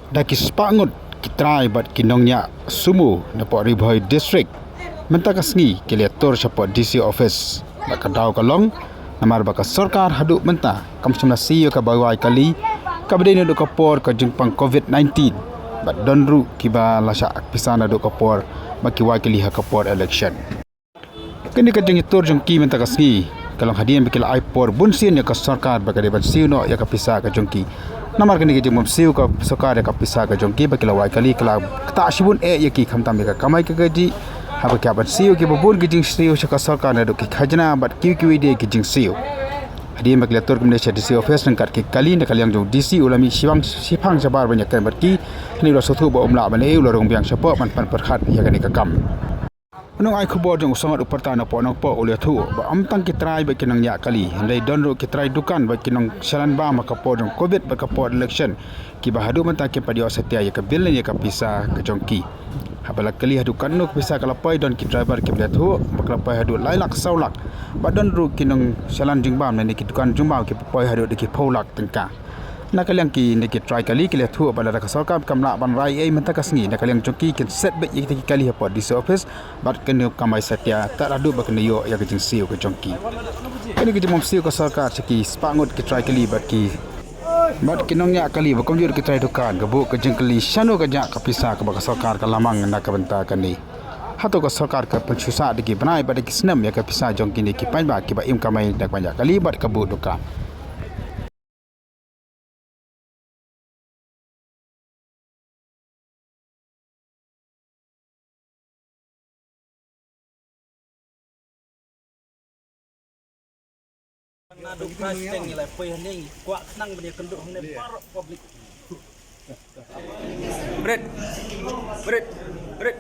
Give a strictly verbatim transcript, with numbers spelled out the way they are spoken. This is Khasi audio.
Da ki spah ngut ki trai bad ki nongñiah sumo na pdeng Ri Bhoi District mynta ka sngi ki la ïatur sha pdeng D C Office. Bad ka daw ka long namar ba ka sorkar haduh mynta kam shym la siew ïa ka bai wai kali kaba dei naduh ka por ka jingpang covid nineteen. Bad don ruh kiba la shah pisa naduh ka por ba ki wai kali ha ka por election. Kane ka jingïatur jong ki mynta ka sngi ka long hadien ba ki la ai por bun sien ïa ka sorkar ba ka dei ban siew noh ïa ka pisa ka jong ki. Namar kane ka jingbym siew ka sorkar ïa ka pisa ka jong ki ba ki la wai kali ka la ktah shibun eh ïa ki khamtam ïa ka kamai ka kajih. Haba ki hap ban siew kiba bun ki jingsiew sha ka sorkar naduh ki khajna bad kiwei kiwei de ki jingsiew. Hadien ba ki la ïatur kumne sha D C Office ryngkat ki kali na ka liang jong D C u la mih shiphang shabar ban ïakren bad ki. Hynrei u la sngewthuh ba um lah ban ïa u la rung biang shapoh ban pan pyrkhat ïa kane ka kam. U nongai khubor jong u Sangot u Pyrta na pdeng Nongpoh u la ïathuh ba ym tang ki trai bad ki nongñiah kali hynrei don ruh ki trai dukan bad ki nongshalan bam ha ka por jong covid bad ka por election kiba haduh mynta kim pat ïoh satia ïa ka bill ne ïa ka pisa ka jong ki. Haba la kylli haduh katno ka pisa ka la poi don ki driver kiba la ïathuh ba ka la poi haduh lai lak saw lak. Bad don ruh ki nongshalan jingbam ne ki dukan jingbam kiba poi haduh da ki phew lak tyngka. Na ka liang kine ki trai kali ki la ïathuh ba lada ka sorkar kam lah ban rai ei mynta ka sngi na ka liang jong ki kin set beit ïa kita ki kali ha pdeng D C Office. Bad kin ïoh kamai satia tad haduh ba kin ïoh ïa ka jingsiew ka jong ki. Kane ka jingbym siew ka sorkar sha ki spah ngut ki trai kali bad ki bad ki nongñiah kali ba kumjuh ki trai dukan ka buh ka jingkylli shano ka jia ka pisa kaba ka sorkar ka la mang na ka bynta kane. Hato ka sorkar ka pynshisha da ki bnai bad da ki snem ïa ka pisa jong kine ki paidbah kiba im kamai na ka ban ïa kali bad ka buh dukan. Na duk price teng ngi la poi haneng kwah khnang ban ïa kynduh hangne baroh public. Bret. Bret. Bret.